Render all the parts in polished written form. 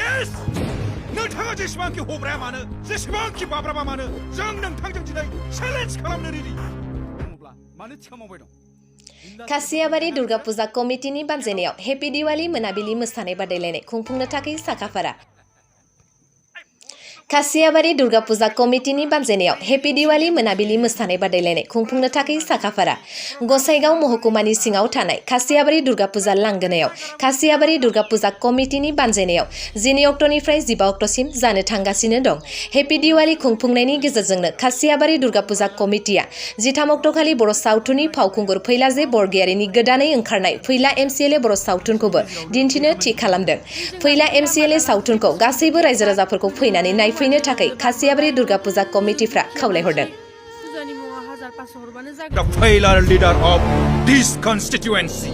Yes! नोंथाङा जेसेबांखि हब्राया मानो जेसेबांखि बाब्राबा मानो जों नोंथांजों दिनै चेलेन्ज खालामनो रेडि दङब्ला मानो थिखा मावबाय दं खासियाबारि दुर्गा पूजा कमिटिनि बानजायनायाव हेपि दिवाली मोनाबिलि मोसानाय बादायलायनाय खुंफुंनो थाखाय साखाफारा खासियाबारि दुर्गा पूजा कमिटिनि बानजायनायाव हेपि दिवाली मोनाबिलि मोसानाय बादायलायनाय खुंफुंनो थाखाय साखाफारा गसाइगाव महकुमानि सिङाव थानाय खासियाबारि दुर्गा पूजा लांगोनायाव खासियाबारि दुर्गा पूजा कमिटिनि बानजायनायाव 12 अक्ट'निफ्राय 15 अक्ट'सिम जानो थांगासिनो दं हेपि दिवाली खुंफुंनायनि गेजेरजोंनो खासियाबारि दुर्गा पूजा कमिटिया 13 अक्ट'खालि बर' सावथुननि फावखुंगुर फैलाजे बरगयारिनि गोदानै ओंखारनाय फैला MCLA बर' सावथुनखौबो दिन्थिनो थि खालामदों फैला MCLA सावथुनखौ गासैबो रायजो राजाफोरखौ फैनानै नायफैनो थाखाय खासियाबारि Durga Puja कमिटिफ्रा खावलायहरदों The failure leader of this constituency.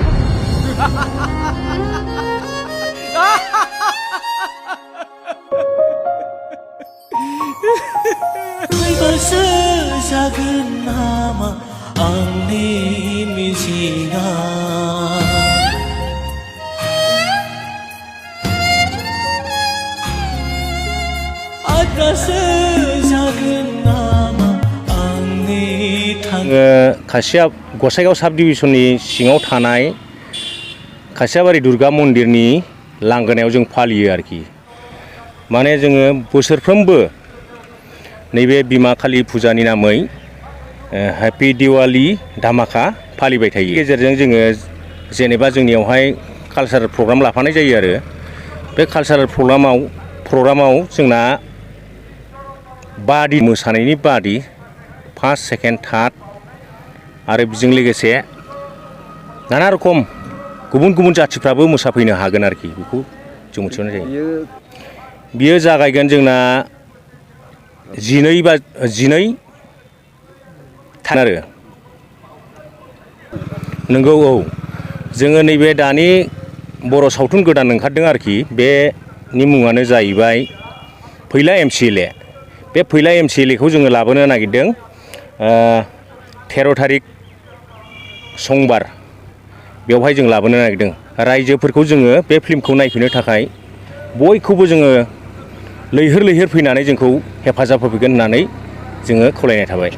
खासिया गसाइगाव साब डिभिजननि सिङाव थानाय खासियाबारि दुर्गा मन्दिरनि लांगोनायाव जों फालियो आरोखि माने जोङो बोसोरफ्रोमबो नैबे बिमा काली फुजानि नामै हेपि दिवाली धामाका फालिबाय थायो गेजेरजों जोङो जेनेबा जोंनियावहाय कालचारेल प्रग्राम लाफानाय जायो आरो बे कालचारेल प्रग्रामाव जोंना बादि मोसानायनि बादि फार्स्ट सेकेन्ड थार्ड आरो बेजों लोगोसे नाना रखम गुबुन गुबुन जाथिफ्राबो मोसाफैनो हागोन आरोखि बेखौ जों मिथिनाय जायो बियो जागायगोन जोंना 12 आरो नंगौ औ जोङो नैबे दानि बर' सावथुन गोदान ओंखारदों आरोखि बेनि मुङानो जाहैबाय फैला MCLA बे फैला MCLA खौ जोङो लाबोनो नागिरदों 13 थारिख समबार बेवहाय जों लाबोनो नागिरदों रायजोफोरखौ जोङो बे फिल्मखौ नायफैनो थाखाय बयखौबो जोङो लैहोर लैहोर फैनानै जोंखौ हेफाजाब होफैगोन होननानै जोङो खावलायनाय थाबाय